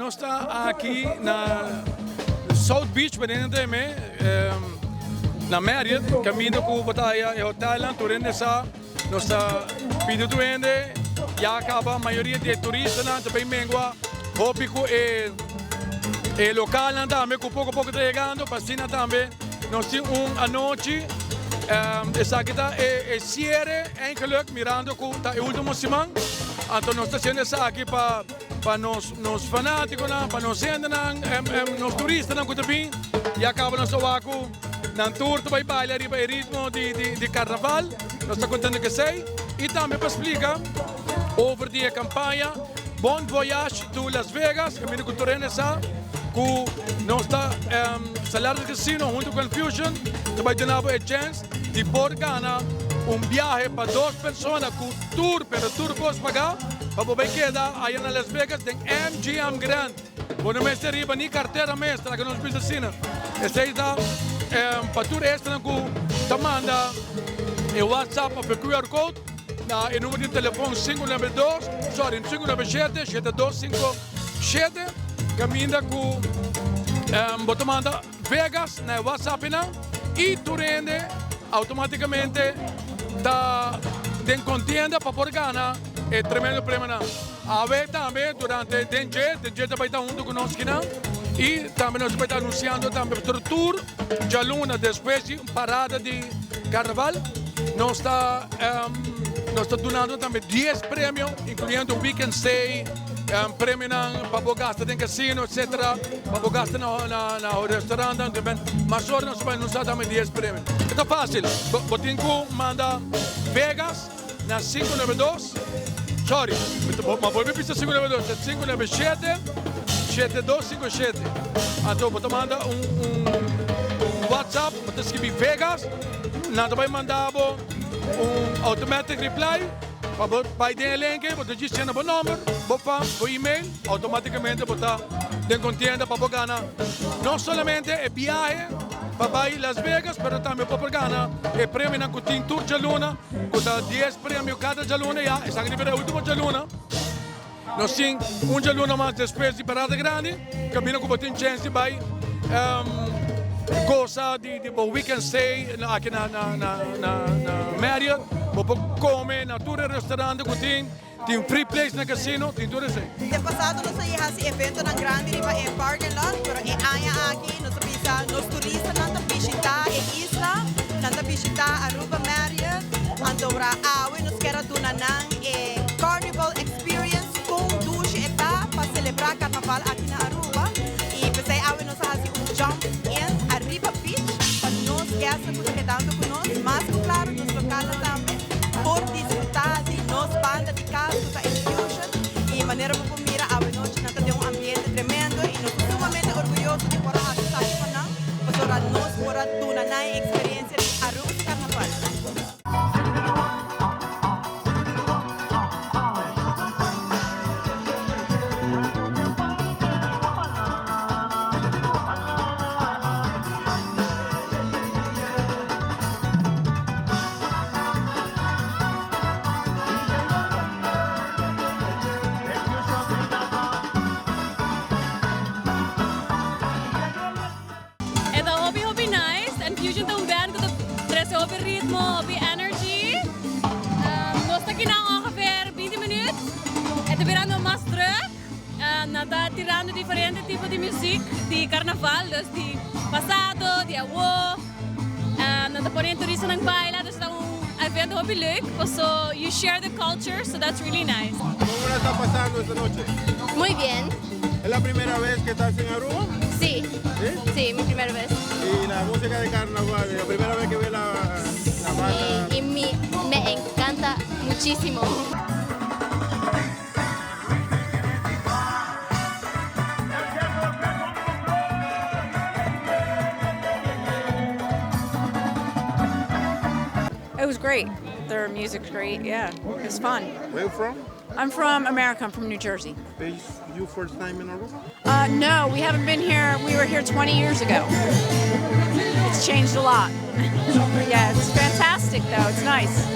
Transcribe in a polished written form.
Nos ta aki na South Beach beneden ta eme na Marriott caminda cu bo ta haya e hotelnan tur hende sa nos ta pidi tur hende ya caba mayoria di e turistanan ta bay mengua hopi cu e e localnan tambe cu poco poco ta yegando pa asina tambe nos tin un anochi esaki ta e cierre eigenlijk mirando cu ta e ultimo siman anto nos ta haciendo esaki pa Pa nos nos fanaticonan, pa nos hendenan, nos turistanan cu ta bin, ya caba nos ta wak cu nan tur ta bay baila riba e ritmo di di carnaval. Nos ta contento cu esey. Y tambe pa splica over di e campaña Bon Voyage to Las Vegas, caminda cu tur hende sa cu nos ta Salar del Casino hunto cu Enfusion ta bay duna bo e chance di por gana un biahe pa dos persona cu Tur, pero tur kos pagá pa bo bai keda aya na Las Vegas den MGM Grand. Bo no mester riba ni kartera mes, laga nos bisa asina. Esei ta pa tur esnan ku ta manda e WhatsApp of e QR code na e numero di telefon 592, sorry, 597 7257, kaminda ku bo ta manda. Vegas na e whatsappnan y tur hende automaticamente ta den contienda pa por gana e tremendo premionan. Awe tambe durante den dje, den dje ta bay ta hunto cu nos kinan y tambe nos ta bay ta anunciando tambe tur tur djaluna despues di un parada di carnaval nos ta nos ta dunando tambe dies premio incluyendo weekend stay, Premionan pa bo gasta den casino etcetera, pa bo gasta na restaurantnan tambe. Mas ora nos bai anuncia tambe dies premio. E ta facil, bo tin cu manda Vegas na 592, sorry, ma bolbe bisa 592, ta 597 7257. Anto bo ta manda un WhatsApp, bo ta scribi Vegas, nan ta bai manda bo un automatic reply. Pa bo bai den e link ei, bo ta djis yena bo nomber, bo fam, bo email, automaticamente bo ta den contienda pa bo gana no solamente e biahe pa bai Las Vegas, pero tambe bo por gana e premionan cu tin tur djaluna, cu ta dies premio cada djaluna ya, esaki ta bira e ultimo djaluna. Nos tin un djaluna mas despues di Parada Grandi, kaminda ku bo tin chèns di bai gosa di bo weekend stay aki na Marriott. Bo por kome na tur e restaurante ku tin, tin free place na casino, tin tur esei. Den pasado nos a hasi eventonan grandi riba e parking lot, pero e aña aki nos a bisa nos turistanan ta bishita e isla, nan ta bishita Aruba Marriott, anto awe nos kier a duna nan e Carnival Experience kon dushi e ta pa selebrá karnaval aki na Aruba i p'esei awe nos a hasi un jump in ariba beach pa nos guestnan ku ta kedando ku nos, mas ku klaro nos lokalnan tambe por disfrutá di nos banda di kas ku ta Infusion i manera bo por mira awe nochi nan ta den un ambiente tremendo i nos ta sumamente orguyoso di por a hasi esaki pa nan pasobra nos por a duna nan e eksperensia di Aruba su karnaval. E ta hopi hopi nice en Fusion ta un band cu ta trece hopi ritmo, hopi energy. Nos ta kinan ongeveer binti minuut. E ta birando mas druk. Nan ta tirando diferente tipo di muziek di carnaval, dus di pasado, di awo. Nan ta pone e turistanan baila, dus ta un evento hopi leuk paso you share the culture, so that's really nice. Como la está pasando esta noche? Muy bien. Es la primera vez que estás en Aruba? Sí. Sí? Sí, mi primera vez. Y la música de carnaval, la primera vez que ve la, la banda. Sí, y mi, me encanta muchísimo. It was great. Their music's great. Yeah, it was fun. Where you from? I'm from America. I'm from New Jersey. Is you first time in Aruba? No, we haven't been here. We were here 20 years ago. It's changed a lot. Yeah, it's fantastic though. It's nice.